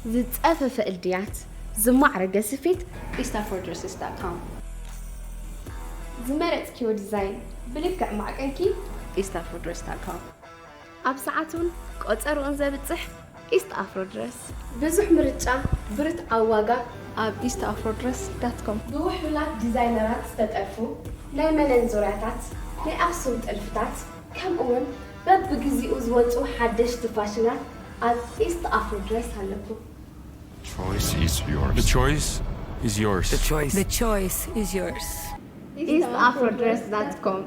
ዝጸፈፈ እልድያት፣ ዝማዕረገ ስፌት፣ east afro dresses dot com። ዝመረጽክዮ ዲዛይን ብልክዕ ማዕቀንኪ፣ east afro dress dot com። ኣብ ሰዓቱን ቆጸርኡን ዘብጽሕ ኢስት ኣፍሮ ድረስ። ብዙሕ ምርጫ፣ ብርትዓዊ ዋጋ፣ ኣብ east afro dress dot com። ብውሕሉላት ዲዛይነራት ዝተጠልፉ ናይ መነን ዙርያታት፣ ናይ ኣኽሱም ጥልፍታት፣ ከምኡውን በብግዚኡ ዝወጹ ሓደሽቲ ፋሽናት ኣብ ኢስት ኣፍሮ ድረስ ኣለኩም። Choice is yours. The choice is yours. The choice. The choice is yours. east afro dress dot com።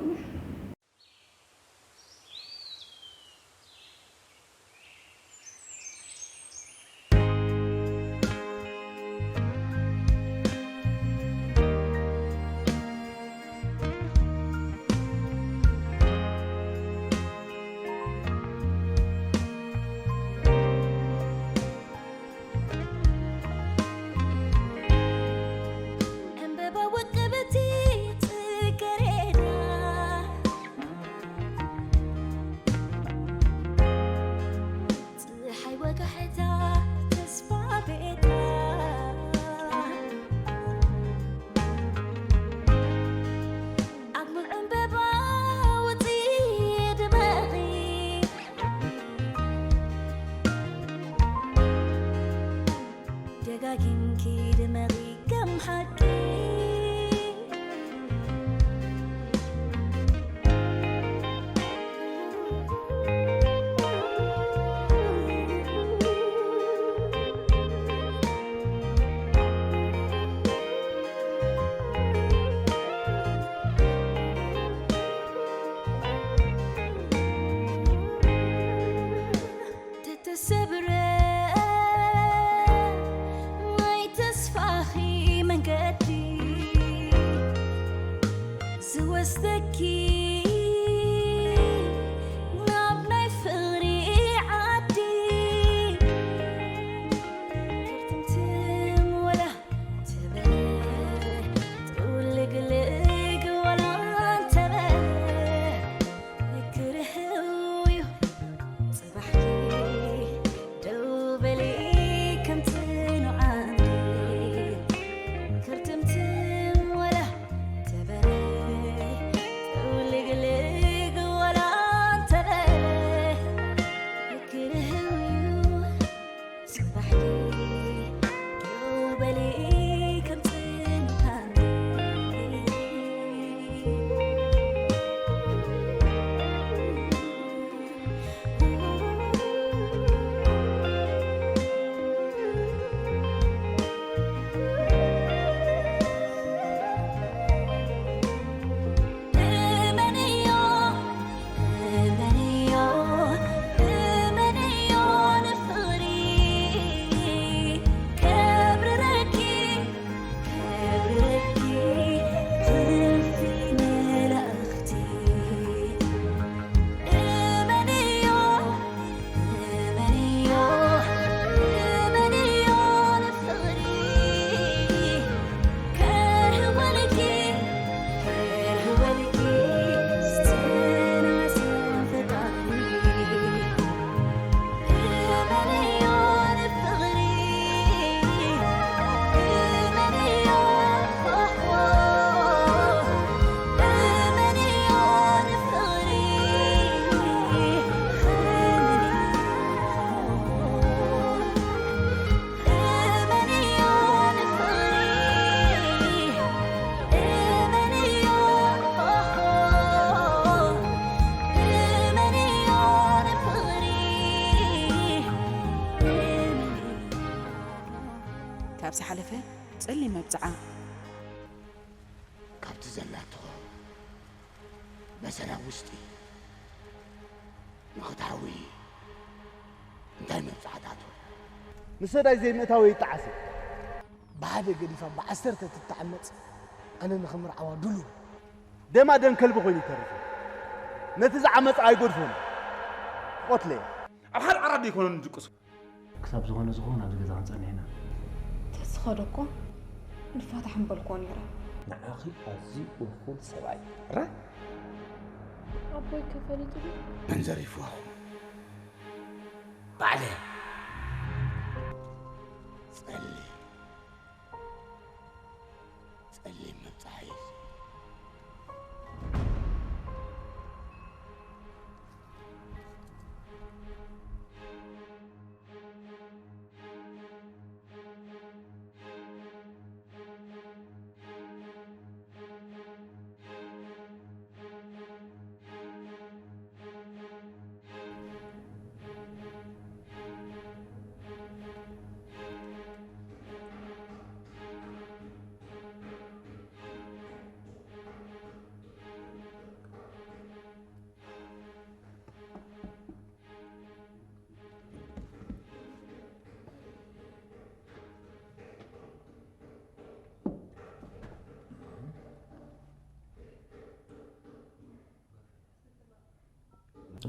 ዕምበባ ውቅብቲ ጽጌረዳ ጽሓይ ወጋሕታ ተስፋ ቤታ ኣግሙል ዕምበባ ውጺ ድመቒ ደጋጊምኪ ድመቒ ከም ሓቂ ተተሰብረ ናይ ተስፋኺ መንገዲ ዝወስደኪ ናብ ናይ ፍቕሪ ዓዲ ትርትምትም ወላ ተበለ ጥውልግልግ ወላ እንተበለ ክርህው እዩ ጽባሕኪ ደው በሊ ከምቲ ንዓንዲ ክርትምትም ወላ ተበለ ጥውልግልግ ወላ እንተበለ ክርህው እዩ ጽባሕኪ ደው በሊ ከምቲ ንዓንዲ ካብ ዝሓለፈ ጸሊም መብጽዓ ካብቲ ዘላትኾ በሰላ ውሽጢ ንኽትሓዊ እንታይ መብጽዓታቱ ምሰዳይ ዘይምእታወ ይጠዓስ። ብሓደ ገዲፋ ብዓሰርተ ትተዓመጽ ኣነ ንኽምርዓዋ ድሉው። ደማ ደም ከልቢ ኮይኑ ይተርፍ። ነቲ ዝዓመጸ ኣይጎድፎን። ቆትለ። ኣብ ሓደ ዓራት ዘይኮነ ንድቅሱ። ክሳብ ዝኾነ ዝኾነ ኣብዚ ገዛ ክንጸንሕ ኢና። ተዝኸዶ እኮ ንፋታሕ ምበልክዎ ነይረ። ንዓኺ ኣዝዩ እኹል ሰብኣይ ራ ኣቦይ ከፈሊጡ ድዩ? መን ዘሪፍዋኹም? ባዕለ ጸሊም መብጽሓ እዩ።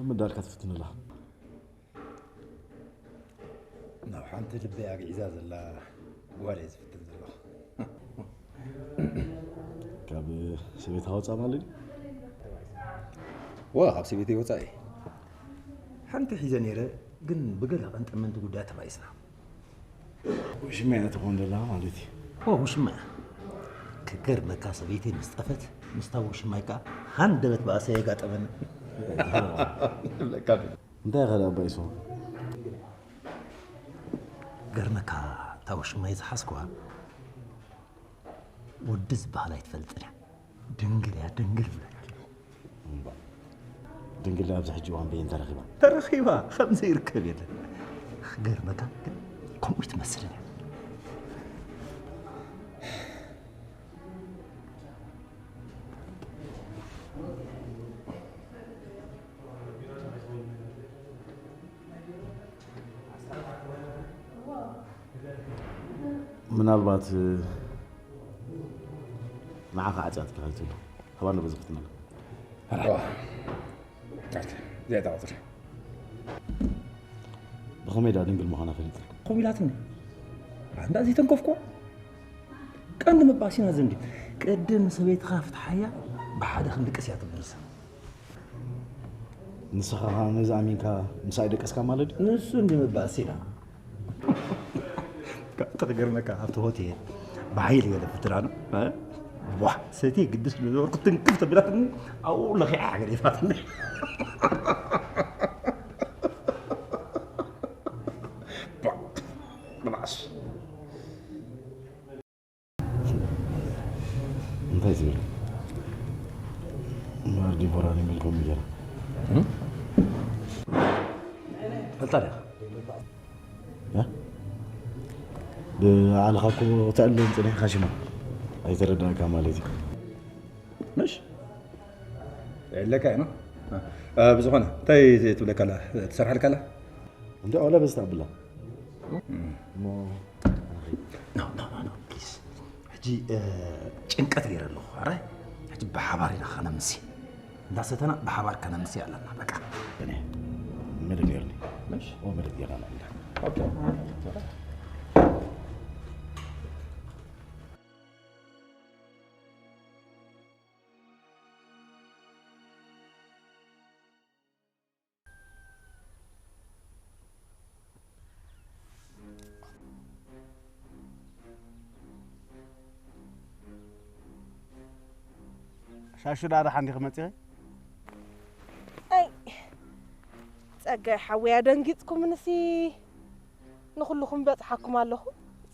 ምዳልካ ትፍትን ኣላ። ናብ ሓንቲ ልበይ ኣግዒዛ ዘላ ጓል እየ ዝፍትን ዘለኹ። ካብ ሰበይትኻ ወፃእ ማለት ድዩ? ዋ፣ ካብ ሰበይተይ ወፃኢ። ሓንቲ ሒዘ ነይረ፣ ግን ብገለ ቀንጠመንቲ ጉዳይ ተባኢስና። ውሽማይ እያ ትኾን ዘላ ማለት እዩ። ኦ፣ ውሽማ እያ። ክገርመካ፣ ሰበይተይ ምስ ጠፈት፣ ምስታ ውሽማይ ከኣ ሃንደበት ባእሲ የጋጠመና። ይብለካ ዶ? እንታይ ኢኻ ደኣ ኣባይሶ? ገርመካ፣ እታ ውሽማይ ዝሓዝኩዋ ወዲ ዝበሃል ኣይትፈልጥን እያ። ድንግል እያ፣ ድንግል ይብለካ። እምባ። ድንግል ኣብዚ ሕጂ እዋን በየን ተረኺባ? ተረኺባ፣ ከም ዘይርከብ የለን። ክገርመካ ግን ከምኡ ትመስልን እያ። ምናልባት ንዓኻ ዓጽያትካ ከይትህሉ፣ ሃባና በዚ ክትነግር። ዋ። ኦኬ፣ እዚኣ እታ ቁጽሪ። ብኸመይ ደኣ ድንግል ምዃና ፈሊጥካ? ከምኡ ኢላትኒ። ኣንዳ ዘይተንከፍኩ። ቀንዲ መባእሲና ዘንዲ። ቅድም ሰበይትኻ ፍትሓያ፣ ብሓደ ክንድቅስ እያ ትብልሳ። ንስኻ ኸኣ ነዚ ኣሚንካ ምሳይ ደቀስካ ማለት ድዩ? ንሱ እንዲ መባእሲና። ተኽገርመካ ኣብቲ ሆቴል ብሓይሊ ገለ ፍትራኑ፣ እ? ቧ፣ ሰትየ ግዲ ስለ ዝነበርኩ ትንክፍ ተቢላትኒ፣ ኣብኡ ለኺዓ ሓገሪታትኒ። ቧ፣ ብላሽ። እንታይ ትብል? ማር ዲቦራ ንብል ኮሚደረ። እም? ፈልጣ ዲኻ? እ? ብባዕልኻ እኮ ተዕልም ጽኒሕካ ሽማ። ኣይተረዳእካ ማለት እዩ። ምሽ? የዕለካ እዩ፣ ኖ? እ፣ ብዝኾነ፣ እንታይ ትብለካ ኣላ? ትሰርሓልካ ኣላ? እንዲ ኦለ በዚ ተብላ። እም። እሞ፣ ኖ፣ ኖ፣ ኖ፣ ኖ፣ ፕሊዝ። ሕጂ፣ እ፣ ጭንቀት ገይረ ኣለኹ፣ ኣረ? ሕጂ ብሓባር ኢና ከነምሲ። እንዳሰተና ብሓባር ከነምሲ ኣለና፣ በቃ። እኔ፣ መደብ ገይርኒ። ምሽ? ኦ፣ መደብ ገይርና ንዕላ። ኦኬ። ሻሹ ደኣ ደሓን ዲኺ መጺኺ? ኣይ፣ ጸጋይ ሓወይ ኣደንጊጽኩምንሲ፣ ንኹልኹም በጽሓኩም ኣለኹ።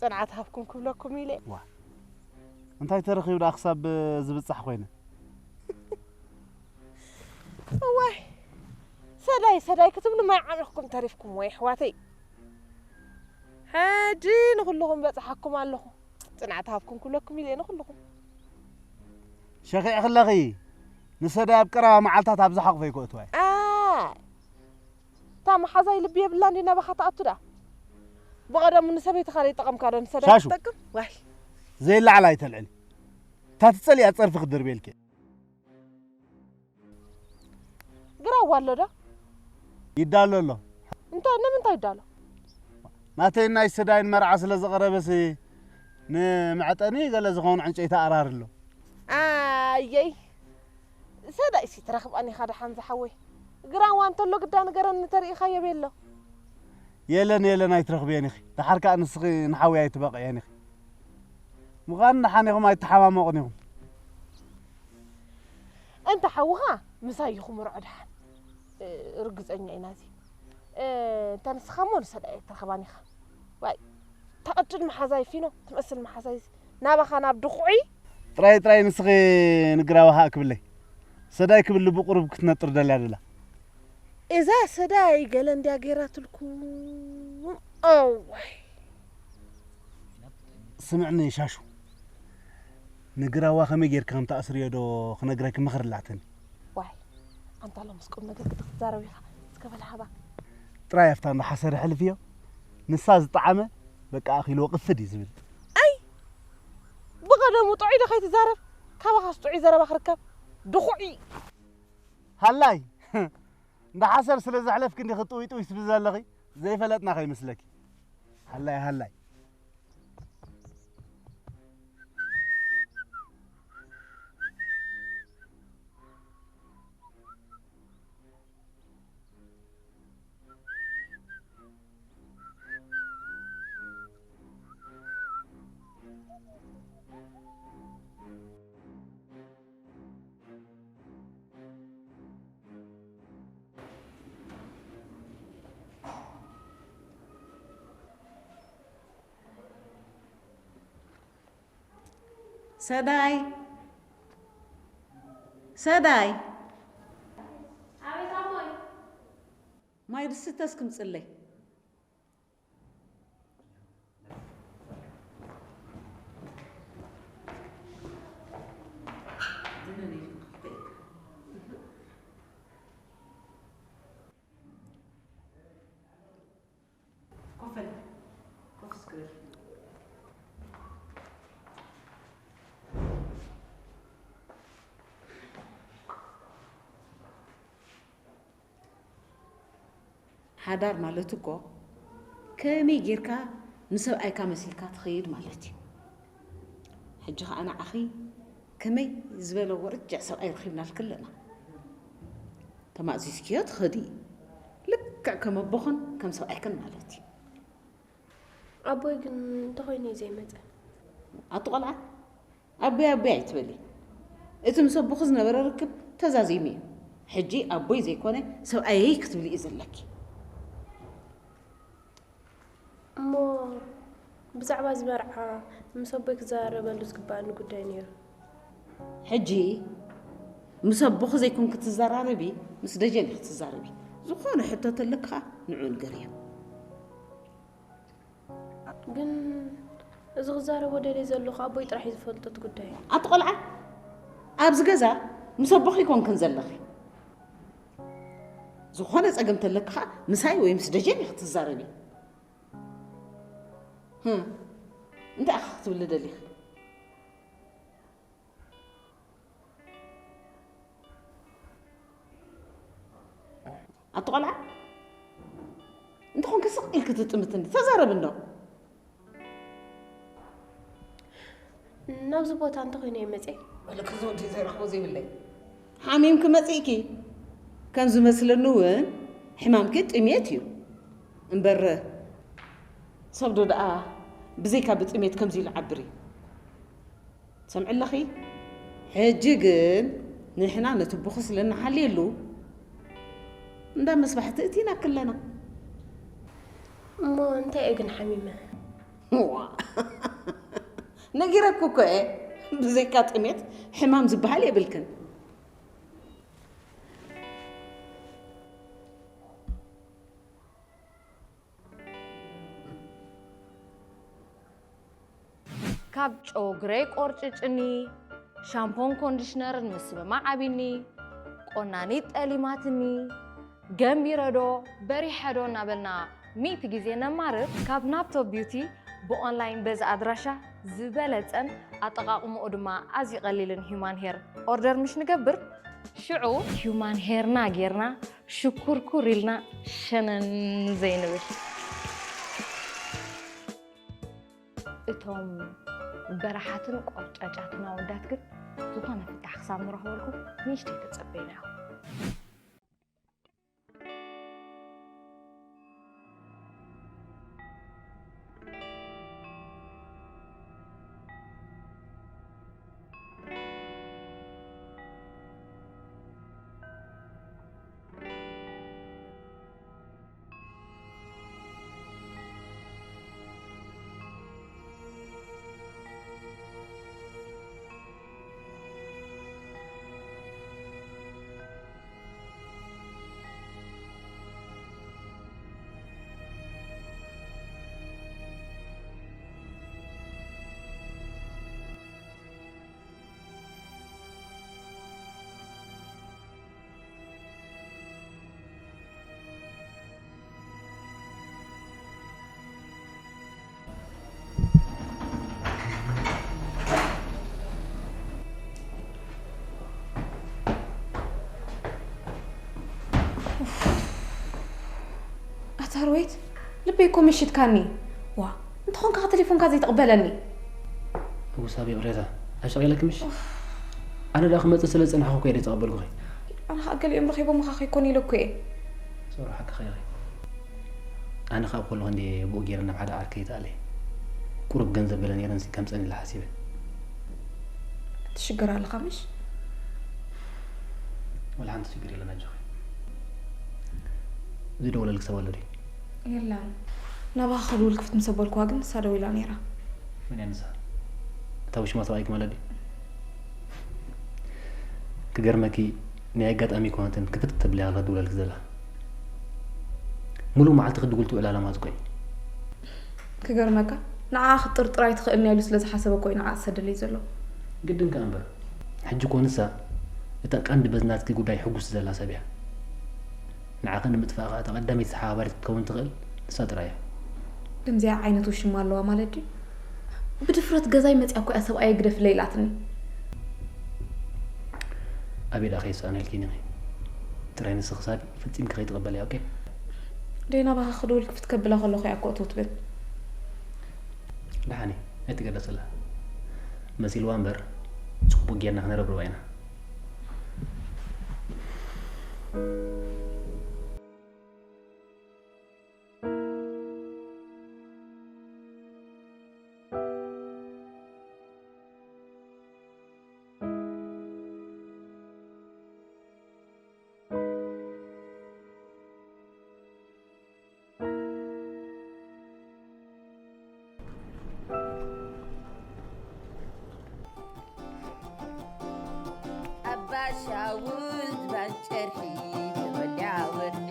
ጽንዓት ሃብኩም ክብለኩም ኢለ። ዋ፣ እንታይ ተረኺቡ ደኣ ክሳብ ዝብጻሕ ኮይነ? እዋይ፣ ሰዳይ፣ ሰዳይ ክትብሉ ማይ ዓሚኹኩም ተሪፍኩም ወይ ኣሕዋተይ። ሕጂ ንኹልኹም በጽሓኩም ኣለኹ። ጽንዓት ሃብኩም ክብለኩም ኢለ ንኹልኹም። ሸኺዕክለኺ፣ ንሰዳይ ኣብ ቀረባ መዓልታት ኣብዚ ሓቑፈይ ክእትዋ እየ። ኣይ፣ እታ መሓዛይ ልቢ የብላን ድዩ ናባኻ ትኣቱ ደኣ? ብቐደሙ ንሰበይትኻ ዘይጠቐምካ ዶ ንሰዳይ ሻሹ። ትጠቅም? ዋይ። ዘይለዓል ኣይተልዕሊ። እታ ትጸልያ ጸርፊ ክድርብየልኪ። ግራዋ ኣሎ ዶ? ይዳሎ ኣሎ። እንታ ንምንታይ ይዳሎ? ናተይ ናይ ሰዳይን መርዓ ስለ ዝቐረበሲ፣ ንመዕጠኒ ገለ ዝኾኑ ዕንጨይቲ ኣራር ኣሎ። ኣየይ፣ ሰዳይሲ ትረኽባን ኢኻ ደሓን ዝሓወይ። ግራዋ እንተሎ ግዳ ንገረኒ፣ ተሪኢኻዮ ቤሎ። የለን፣ የለን፣ ኣይትረኽብየን ኢኺ። ደሓር ከኣ ንስኺ ንሓወይ ኣይትበቕዕየን ኢኺ። ምዃን ደሓን ኢኹም ኣይተሓማመቑን ኢኹም። እንተ ሓውኻ ምሳይ ይኹምርዖ ደሓን። እ፣ ርግጸኛ ኢና እዚ። እ፣ እንተ ንስኻ እሞ ንሰዳ ኣይትረኸባን ኢኻ። ዋይ፣ ተቐጭን መሓዛይ ፊኖ ትመስል መሓዛይ ናባኻ ናብ ድኹዒ። ጥራይ ጥራይ ንስኺ ንግራዊ ሃእ ክብለይ። ሰዳይ ክብል ልቡ ቁሩብ ክትነጥር ደልያ ደላ። እዛ ሰዳይ ገለ እንድያ ገይራትልኩም። ኣዋይ። ስምዕኒ ሻሹ፣ ንግራዋ ከመይ ጌርካ ከም ትኣስርዮ ዶ ክነግረኪ ምኽሪ ኣላትኒ። ዋይ፣ ኣንታ ሎምስ ቁም ነገር ክትዛረብ ኢኻ። እስከ በል ሃባ። ጥራይ ኣብታ እንዳ ሓሰረ ሕልፍዮ። ንሳ ዝጠዓመ በቃ ኣኺልዎ ቅፍድ እዩ ዝብል። ኣይ፣ ብቐደሙ ጥዑይ ዶ ከይትዛረብ? ካባኻስ ጥዑይ ዘረባ ክርከብ? ድኹዒ። ሃላይ፣ እንዳ ሓሰር ስለ ዘሕለፍኪ እንዲኺ ጥውይ ጥውይ ትብሊ ዘለኺ? ዘይፈለጥና ከይመስለኪ። ሃላይ፣ ሃላይ። ሰዳይ፣ ሰዳይ፣ ኣቤት ኣቦይ። ማይ ድስተ እስኪ ምፅለይ። ኮፍ በል። ኮፍ እስኪ በል። ሓዳር ማለት እኮ ከመይ ጌርካ ንሰብኣይካ መሲልካ ትኸይድ ማለት እዩ። ሕጂ ኸኣ ንዓኺ ከመይ ዝበለ ወርጃዕ ሰብኣይ ረኺብናልኪ ኣለና። ተማእዚዝክዮ ትኸዲ። ልክዕ ከም ኣቦኽን ከም ሰብኣይክን ማለት እዩ። ኣቦይ ግን እንተኾይኑ እዩ ዘይመጸ። ኣቲ ቆልዓ፣ ኣቦይ ኣቦይ ኣይትበሊ። እቲ ምስ ኣቦኺ ዝነበረ ርክብ ተዛዚሙ እዩ። ሕጂ ኣቦይ ዘይኮነ ሰብኣየይ ክትብሊ እዩ ዘለኪ። እሞ ብዛዕባ እዚ መርዓ ምስ ኣቦይ ክዘራረበሉ ዝግባኣኒ ጉዳይ ነይሩ። ሕጂ ምስ ኣቦኺ ዘይኮንኪ ትዘራረቢ፣ ምስ ደጀን ኢኺ ትዛረቢ። ዝኾነ ሕቶ ተለኪ ኸኣ ንዕኡ ንገርዮ። ግን እዚ ክዛረቦ ደልየ ዘለኹ ኣቦይ ጥራሕ እዩ ዝፈልጦ እቲ ጉዳይ። ኣቲ ቆልዓ፣ ኣብዚ ገዛ ምስ ኣቦኺ ኣይኮንክን ዘለኺ። ዝኾነ ጸገም ተለኪ ኸኣ ምሳይ ወይ ምስ ደጀን ኢኺ ትዛረቢ። ህም፣ እንታይ ኢኺ ክትብሊ ደሊኺ? ኣቲ ቆልዓ፣ እንተኾንኪ ስቕ ኢልኪ ትጥምትኒ፣ ተዛረቢ እንዶ። ናብዚ ቦታ እንተኾይነ እየ መፅየ። በልክ እዚ ወዲ ዘይረኽቦ ዘይብለይ። ሓሚምኪ መፂእኪ። ከም ዝመስለኒ እውን ሕማምኪ ጥሜት እዩ። እምበር ሰብ ዶ ደኣ ብዘይካ ብጥሜት ከምዚ ኢሉ ዓብር እዩ? ትሰምዒ ኣለኺ? ሕጂ ግን ንሕና ነቲ ኣቦኺ ስለ እንሓልየሉ እንዳ መስባሕቲ እቲናኪ ኣለና። እሞ እንታይ እየ ግን ሓሚመ? ዋእ! ነጊረኪ እኮ እየ። ብዘይካ ጥሜት ሕማም ዝበሃል የብልክን። ካብ ጨጉረይ ቆርጭጭኒ፣ ሻምፖን ኮንዲሽነርን ምስምማዕ ኣቢኒ፣ ቆናኒት ጠሊማትኒ፣ ገንቢረ ዶ በሪሐ ዶ እናበልና ሚእቲ ግዜ ነማርር። ካብ ናፕቶ ቢዩቲ ብኦንላይን በዚ ኣድራሻ ዝበለጸን ኣጠቓቕምኡ ድማ ኣዝዩ ቀሊልን ሂዩማን ሄር ኦርደር ምሽ ንገብር፣ ሽዑ ሂዩማን ሄርና ጌርና ሽኩርኩር ኢልና ሸነን ዘይንብል። እቶም በራሓትን ቆርጫጫትን ኣወዳት ግን ዝኾነ ፍታሕ ክሳብ ንረኽበልኩም ንእሽተይ ተጸበዩና ኢኹም። ኣርወይት፣ ልበይ እኮ መሽትካኒ። ዋ፣ እንተኾንካ ቴሌፎንካ ዘይትቕበለኒ። እውሳብ ይቕሬታ፣ ኣይሸቕ ኢለኪ ምሽ? ኣነ ደኣ ክመጽእ ስለ ዝጸናሕኩ እኮ እየ ዘይተቐበልኩኺ። ኣነ ኸኣ ገሊኦም ረኺቦምኻ ከይኮኑ ኢለ እኮ እየ። ሶሮ፣ ሓቅኺ ኢኺ። ኣነ ካብ ከለኹ እንድየ ብኡ ገይረ ናብ ሓደ ዓርከይ ይተኣለ። ቁሩብ ገንዘብ ገለ ነይረንሲ ከምጸን ኢለ ሓሲበ። ትሽገር ኣለኻ ምሽ? ወላ ሓንቲ ሽግር የለን ኣጆኺ። ዝደወለልኪ ሰብ ኣሎ ድዩ? የለን። ናባኻ ክድውል ክፍት ምስ ኣበልኩዋ ግን ንሳ ደዊላ ነይራ። መን እያ ንሳ? እታ ውሽማ ሰብኣይኪ ማለት ድዩ? ክገርመኪ ናይ ኣጋጣሚ ኣይኮነትን ክፍት ተብልያ ክትድውለልኪ ዘላ። ሙሉእ መዓልቲ ክትድውል ትውዕል ኣላ ማለት እኮ እዩ። ክገርመካ ንዓኣ ክትጥርጥራ ኣይትኽእልን እያ ኢሉ ስለ ዝሓሰበ እኮ እዩ ንዓኣ ዝሰደለይ ዘሎ። ግድን ከኣ እምበር። ሕጂ እኮ ንሳ እታ ቀንዲ በዚ ናትኪ ጉዳይ ሕጉስቲ ዘላ ሰብ እያ። ንዓኺ ንምጥፋእ ከኣ እታ ቀዳመይቲ ተሓባባሪት ክትከውን ትኽእል ንሳ ጥራይ እያ። ከምዚኣ ዓይነት ውሽማ ኣለዋ ማለት ድዩ? ብድፍረት ገዛይ መጺኣ እኮ እያ ሰብኣየይ ግደፍለይ ኢላትኒ። ኣበይ ደኣ ከይሰኣነልኪ ኢኺ? ጥራይ ንስኺ ሳቢ ፈጺምኪ ከይትቕበልያ፣ ኦኬ? ደይ ናባኻ ክድውል ክፍት ከብላ ከለኹ እያ እኮ እትው ትብል። ደሓን እየ፣ ኣይትገደስላ። መሲልዋ እምበር፣ ጽቡቕ ጌርና ክነረብርባ ኢና። ኣባ ሻውል ዝባን ጨርሒ ተወዲኣ ወርሒ።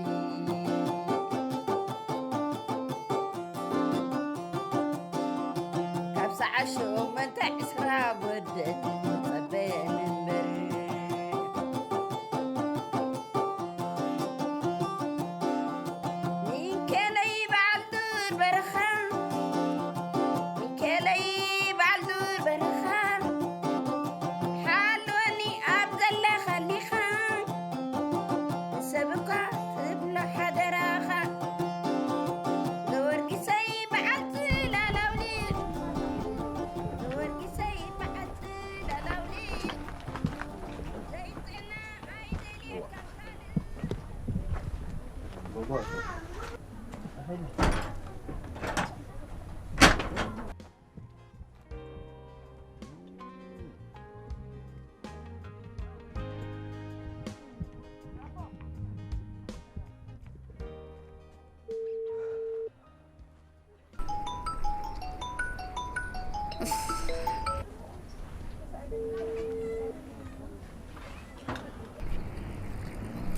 ካብ ሰዓት ሸሞንተ ዕስራ ወደት ተጸበየን እምበር። ሚንኬለይ በዓል ዱር በረኻ፣ ሚንኬለይ በዓል ዱር በረኻ፣ ሓልወኒ ኣብ ዘለኻሊኻ፣ ንሰብ እኳ ትብሎ ሓደራኻ። ገወርጊሰይ በዓል ጽላል ኣውሊድ፣ ገወርጊሰይ በዓል ጽላል ኣውሊድ፣ ዘይጥዕና ኣይደልየካን ካልእ።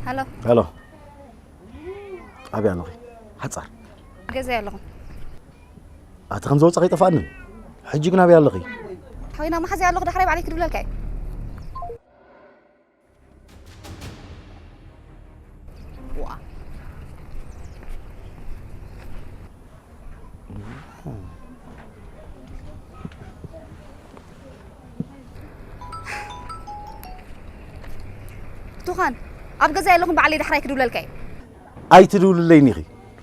ሃሎ። ሃሎ። ኣበይ ኣለኺ? ሓጻር። ገዛይ ኣለኹ። ኣቲ ከም ዝወጻኺ ኣይጠፍኣንን። ሕጂ ግን ኣበይ ኣለኺ? ሓወይና መሓዘይ ኣለኹ፣ ዳሕራይ ባዕለይ ክድውለልካ እየ። ዋ። ቱኻን፣ ኣብ ገዛይ ኣለኹ፣ ባዕለይ ዳሕራይ ክድውለልካ እየ። ኣይትድውልለይን ኢኺ።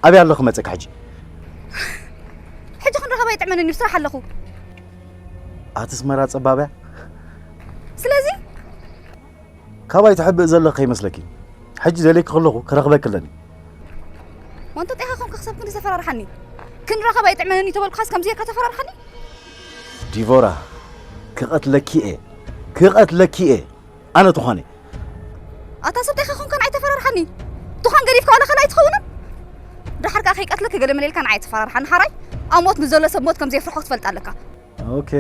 ኣበይ ኣለኹ መጸኪ ሕጂ? ሕጂ ክንረኸባ ይጥዕመኒ፣ ብስራሕ ኣለኹ። ኣቲ ኣስመራ ጸባብያ። ስለዚ? ካባይ ትሕብእ ዘለኺ ከይመስለኪ። ሕጂ ደልየኪ ከለኹ ክረኽበኪ ኣለኒ። መንጠጢኻ ኮንካ ክሳብ ክንዲ ተፈራርሓኒ። ክንራኸብ ኣይጥዕመኒ ተበልኩኻስ ከምዚ ጌርካ ተፈራርሓኒ? ዲቮራ፣ ክቐትለኪ እየ። ክቐትለኪ እየ። ኣነ ትዃነ። ኣታ ሰብ ታይ ኮንካ ንዓይ ተፈራርሓኒ? ትዃን ገዲፍካ ዋላ ካልኣይ ትኸውንን? ደሓር ከኣ ከይቀትለኪ ገለ መለ ኢልካ ንዓይ ተፈራርሓኒ ሓራይ? ኣብ ሞት ንዘሎ ሰብ ሞት ከም ዘየፍርሖ ክትፈልጥ ኣለካ። ኦኬ።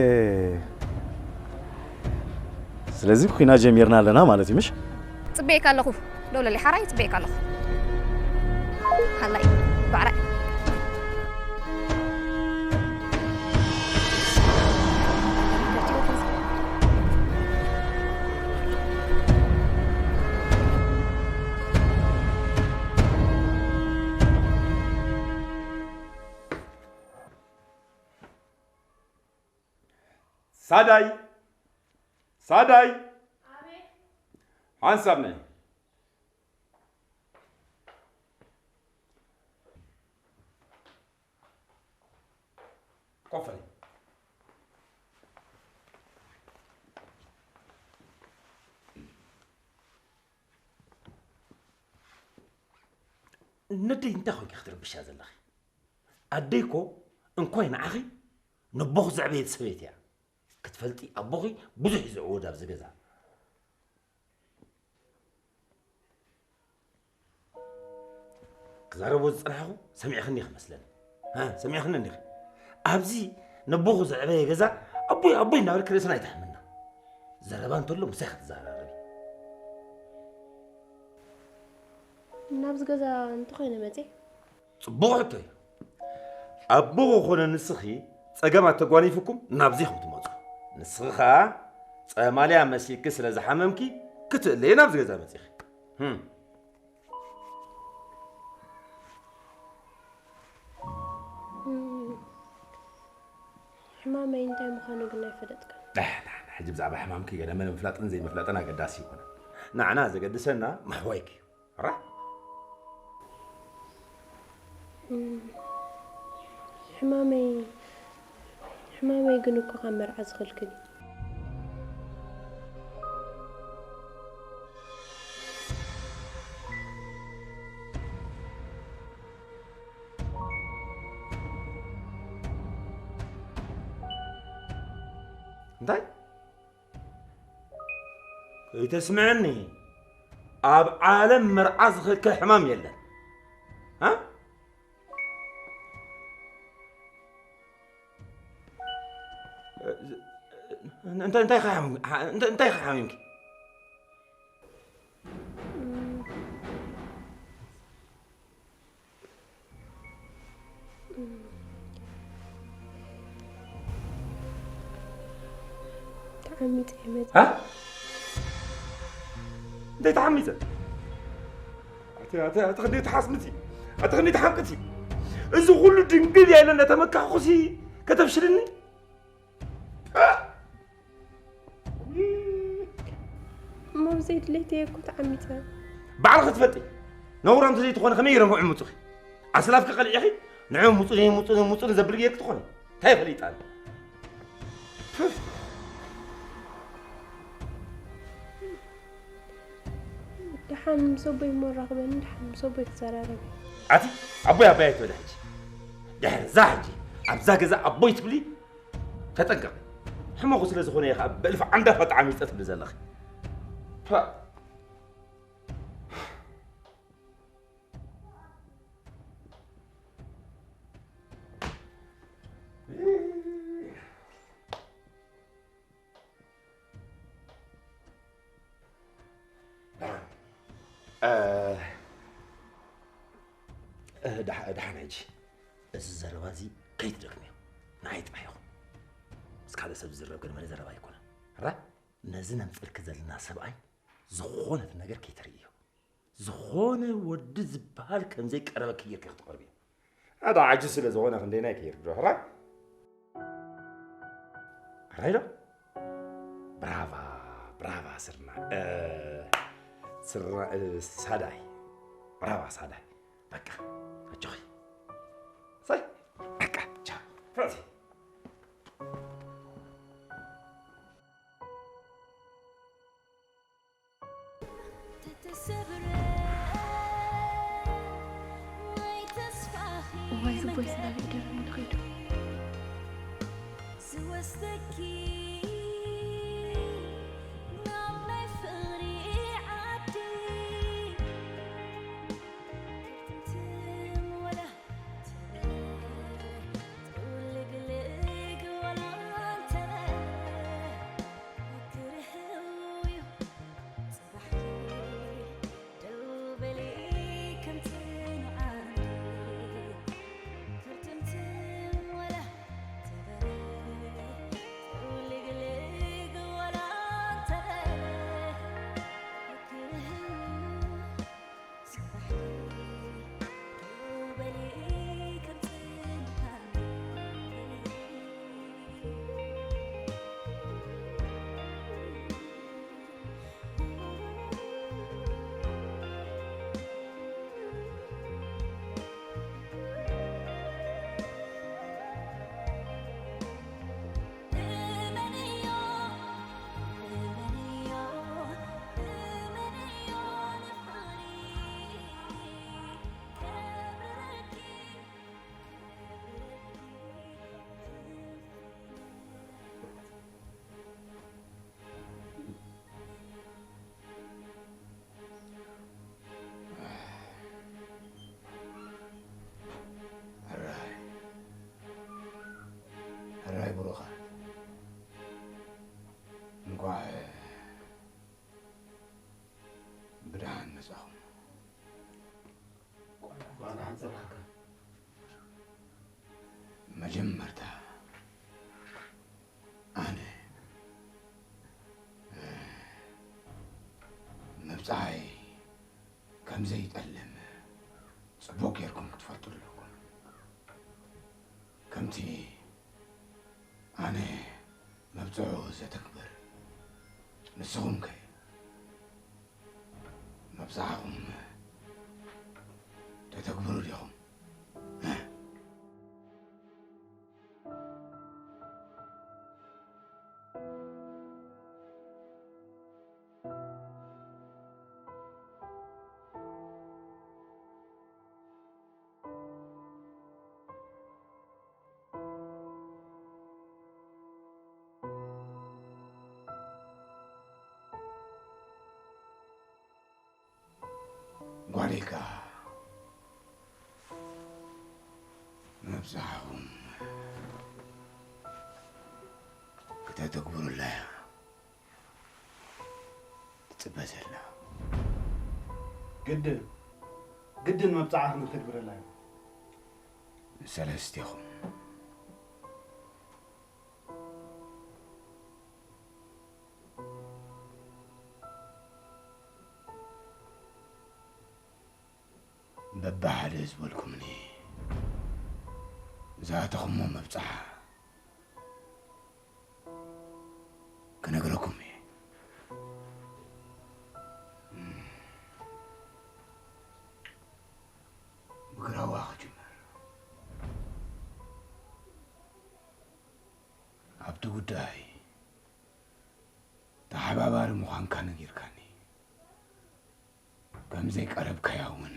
ስለዚ ኩናት ጀሚርና ኣለና ማለት እዩ፣ ምሽ? ጽበየካ ኣለኹ። ደውለለይ ሓራይ፣ ጽበየካ ኣለኹ። ሃላይ፣ ባዕራይ። ሳዳይ! ሳዳይ! ሓንሳብ ነይ። ኮፍ በሊ። ነደይ እንታይ ኮይንኪ ክትርብሻ ዘለኺ? ኣደይ እኮ እንኳይ ንዓኺ ነቦኺ ዘዕበየት ሰበይቲ እያ። ክትፈልጢ ኣቦኺ ብዙሕ እዩ ዝዕወት ኣብዚ ገዛ። ክዛረቦ ዝጸናሕኹ ሰሚዕኽኒ ኢኺ መስለኒ። ሃ፣ ሰሚዕኽኒ እንዲኺ። ኣብዚ ነቦኹ ዘዕበየ ገዛ ኣቦይ፣ ኣቦይ እናበልኪ ርእስና ኣይትሕምና። ዘረባ እንተሎ ምሳይ ክትዘራረቢ። ናብዚ ገዛ እንተኾይነ መጺእ? ጽቡቕ ሕቶ እዩ። ኣቦኹ ኾነ ንስኺ ጸገማት ተጓኒፉኩም ናብዚ ኢኹም ትመጹ። ንስኺ ኸኣ ጸማልያ መሲልኪ ስለ ዝሓመምኪ ክትእለዪ ናብዚ ገዛ መጺኺ። ህም። እም፣ ሕማመይ እንታይ ምዃኑ ግን ኣይፈለጥካን። ኣሕ፣ ንሕና ሕጂ ብዛዕባ ሕማምኪ ገለ ምፍላጥን ዘይምፍላጥን ኣገዳሲ ኣይኮነን። ንዓና ዘገድሰና ምሕዋይኪ እዩ። ራ? እም፣ ሕማመይ፣ ሕማመይ ግን እኮ ካብ መርዓ ዝኸልክል እዩ። እንታይ? ከይተስምዐኒ፣ ኣብ ዓለም መርዓ ዝኸልክል ሕማም የለን። ሃ? እንታይ፣ እንታይ ኢኻ ሓሚም-፣ እንታይ፣ እንታይ ኢኻ ሓሚምኪ? ተዓሚፀ እየ መፂእ። አ? እንታይ ተዓሚፀ? ኣቲ፣ ኣቲ፣ ኣቲ ክንደይ ተሓስምቲ? ኣቲ ክንደይ ተሓምቅቲ? እዚ ኩሉ ድንግል እያ ኢለ እንዳተመካኹሲ ከተፍሽልኒ? እሞ ብዘይ ድሌተይ እኮ ተዓሚፀ። ባዕልኺ ትፈልጢ። ነውራም ተዘይትኾነ ከመይ ገይሮም ክዕምፁኺ? ኣስላፍኪ ቀሊዕኺ ንዕኦም ምፁኒ፣ ምፁኒ፣ ምፁኒ ዘብል ጌርኪ ትኾኒ። እንታይ ፈሊጣ? ፕፍ! ደሓን ምስ ኣቦይ እሞ ራኽበኒ፣ ደሓን ምስ ኣቦይ ክዘራረብ እየ። ኣቲ ኣቦይ ኣቦይ ኣይትበሊ ሕጂ። ድሕሪ እዛ ሕጂ ኣብዛ ገዛ ኣቦይ ትብሊ ተጠንቀቕ። ሕመኹ ስለ ዝኾነ እየ ኸዓ ብእልፊ ዓንዳፋ ተዓሚፀ ትብሊ ዘለኺ። ፓ። እ፣ እ፣ ደሓ-፣ ደሓን ሕጂ። እዚ ዘረባ እዚ ከይትደግምዮ። ንዓይ ጥራሕ ይኹን። ምስ ካልእ ሰብ ዝዝረብ ግን መለ ዘረባ ኣይኮነን። ራ? ነዚ ነምጽልኪ ዘለና ሰብኣይ ዝኾነት ነገር ከይትርእዮ። ዝኾነ ወዲ ዝበሃል ከም ዘይቀረበኪ ጌርኪ ክትቐርብዮ። ኣታ ዓጁዝ ስለ ዝኾነ ክንደይናይ ከይርድኦ ሕራይ። ሕራይ ዶ? ብራቫ፣ ብራቫ ስርና-፣ እ፣ ስርና-፣ እ፣ ሳዳይ። ብራቫ ሳዳይ። በቃ፣ ኣጆኺ። ሳይ፣ በቃ፣ ቻው። ፍረዚ። እዋይ፣ እዚ ቦይስ ናበይ ደሪቡ ንኸይዱ? ዝወስደኪ ናብ ናይ ፍቕሪ ዓዲ። ትም ወላ ትበል፣ ጥውልግልግ ወላ እንተበል፣ ክርህው እዩ። መጀመርታ ኣነ መብጽዓይ ከም ዘይጠልም ጽቡቕ ጌርኩም ክትፈልጡ ኣለኩም። ከምቲ ኣነ መብጽዑ ዘተግብር፣ ንስኹም ከ መብጽዓኹም ተተግብሩ ዲኹም? ጓሌካ መብጽዓኹም ክተተግብሩላ እያ ትጽበ ዘላ። ግድን፣ ግድን መብጽዓ ክነተግብረላ እዩ። ሰለስቴኹም በብሓደ ዝበልኩምኒ ዝኣተኹሞ መብጽዓ ክነግረኩም እየ። ብግራዋ ክጅምር። ኣብቲ ጉዳይ ተሓባባሪ ምዃንካ ነጊርካኒ። ከም ዘይቀረብካያ እውን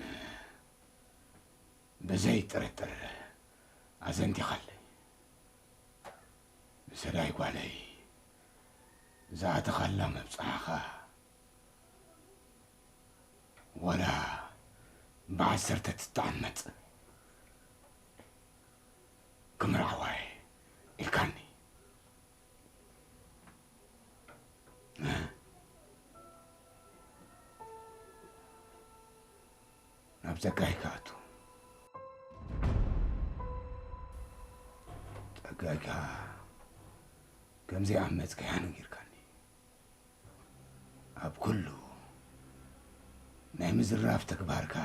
ብዘይ ጥርጥር ኣዘንቲኻለይ። ንሰዳይ ጓለይ ዝኣተኻላ መብጽዓኻ ዋላ ብዓሰርተ ትተዓመጽ ክምርዓዋ እየ ኢልካኒ። ናብ ጸጋይ ክኣቱ። ጸጋይ ከኣ ከም ዘይኣመጽካያ ነጊርካኒ። ኣብ ኩሉ ናይ ምዝራፍ ተግባርካ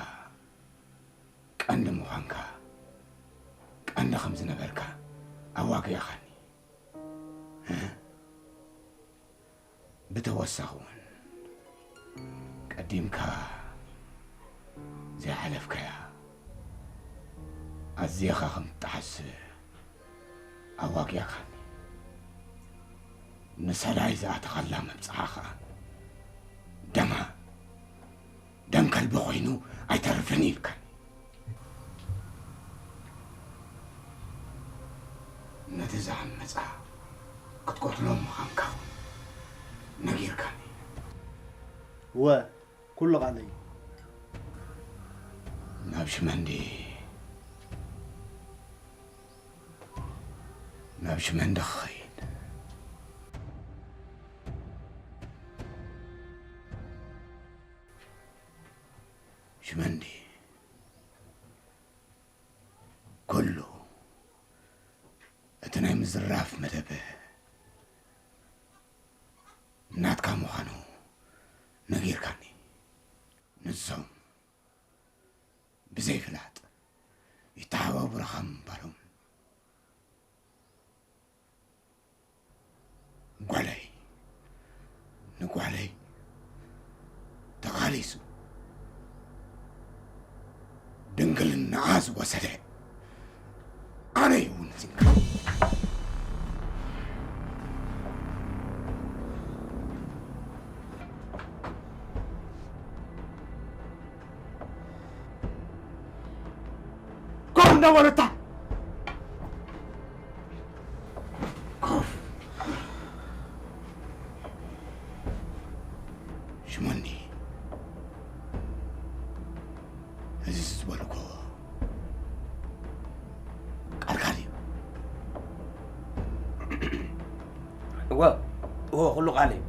ቀንዲ ምዃንካ፣ ቀንዲ ከም ዝነበርካ ኣዋጊእኻኒ። ብተወሳኺ እውን ቀዲምካ ዘይሓለፍካያ ኣዚኻ ከም ትጠሓስ ኣዋጊእካኒ። ንሰዳይ ዝኣተኻላ መብጽዓ ኸኣ ደማ ደም ከልቢ ኮይኑ ኣይተርፍን ኢልካኒ። ነቲ ዝዓመጻ ክትቀትሎ ምዃንካ እውን ነጊርካኒ። እወ፣ ኩሉ ቃለይ። ናብ ሽመንዲ፣ ናብ ሽመንዲ ክኸይድ። ሽመንዲ፣ ኩሉ እቲ ናይ ምዝራፍ መደብ ናትካ ምዃኑ ነጊርካኒ። ንሶም ብዘይፍላጥ ይተሓባበሩኻ ምንባሮም ጓለይ ንጓለይ ተቓሊሱ ድንግልናኣ ዝወሰደ ኣነ እዩ እውን ዝንካ። ኮፍ እንዳበለታ ኮፍ። ሽሞኒ፣ እዚ ዝበልኮ ቃልካ ድዩ? እወ፣ እወ፣ ኩሉ ቃለይ።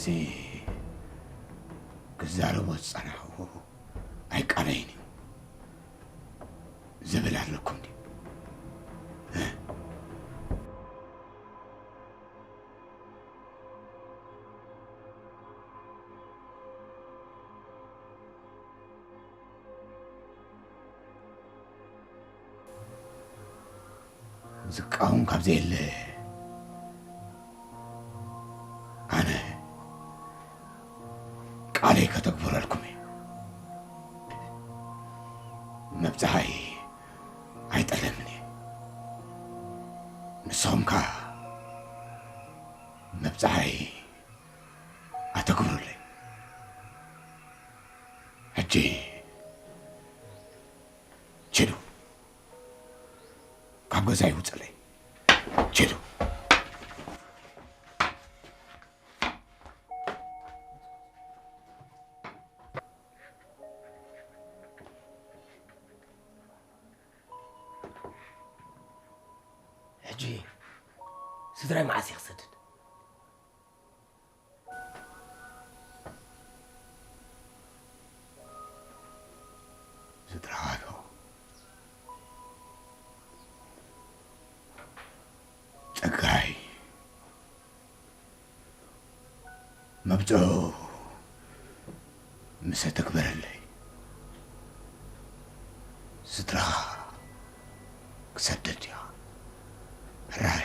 እዚ ክዛረቦ ዝጸናሕኩ ኣይቃለይን እዩ ዝብል ኣለኩም ድዩ? ዝቃወም ካብ ዘየለ፣ ኣነ ቃለይ ከተግብረልኩም እየ። መብጽዓይ ኣይጠለምን እየ። ንስኹም ከኣ መብጽዓይ ኣተግብሩለይ። ሕጂ ችዱ፣ ካብ ገዛይ ውጽለይ። ችዱ። ሕጂ ስድራይ መዓስ እየ ክሰድድ? ስድራኻ ዶ? ጸጋይ፣ መብጽዑ ምስ ኣተግበረለይ፣ ስድራኻ ክሰደድ እያ። ሕራይ።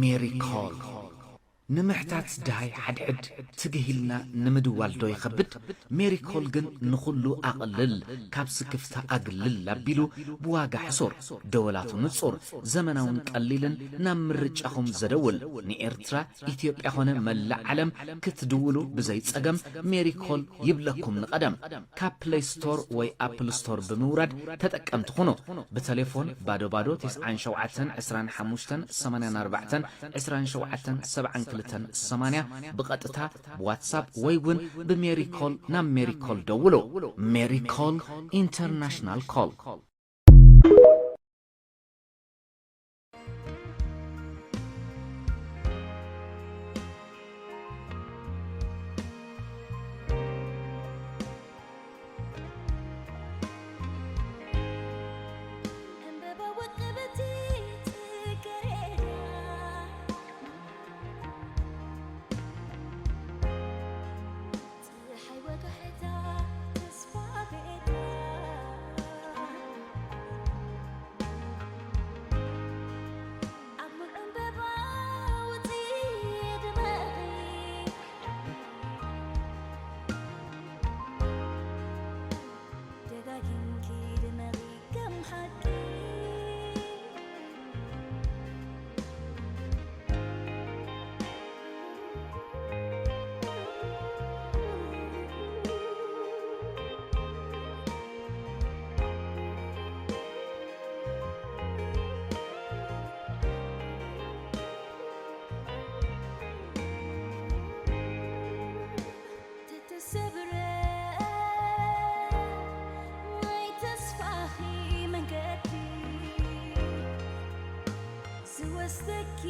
ሜሪ ኮል። ንምሕታት ደሃይ ሓድሕድ ትግህ ኢልና ንምድዋል ዶ ይኸብድ? ሜሪ ኮል ግን ንኹሉ ኣቕልል፣ ካብ ስክፍታ ኣግልል ኣቢሉ ብዋጋ ሕሱር፣ ደወላቱ ንጹር፣ ዘመናውን ቀሊልን ናብ ምርጫኹም ዘደውል፣ ንኤርትራ፣ ኢትዮጵያ ኾነ መላእ ዓለም ክትድውሉ ብዘይ ጸገም ሜሪ ኮል ይብለኩም ንቐደም። ካብ ፕለይ ስቶር ወይ ኣፕል ስቶር ብምውራድ ተጠቀምቲ ኩኑ። ብተሌፎን ባዶ ባዶ ተስዓን ሸውዓተን ዕስራን ሓሙሽተን ሰማንያን ኣርባዕተን ዕስራን ሸውዓተን ሰብዓን ክልተን ሰማንያ፣ ብቐጥታ ብዋትሳፕ ወይ እውን ብሜሪኮል ናብ ሜሪኮል ደውሉ። ሜሪኮል ኢንተርናሽናል ኮል። ዕምበባ ወቀበቲ ጽጌረዳ፣ ጸሓይ ወጋሕታ ተስፋ ቤታ፣ ኣብ ሙሉእ ዕምበባ ውጺ ድመቒ፣ ደጋጊምኪ ድመቒ ከም ሓቂ። ተተሰብረ ናይ ተስፋኺ መንገዲ ዝወስደኪ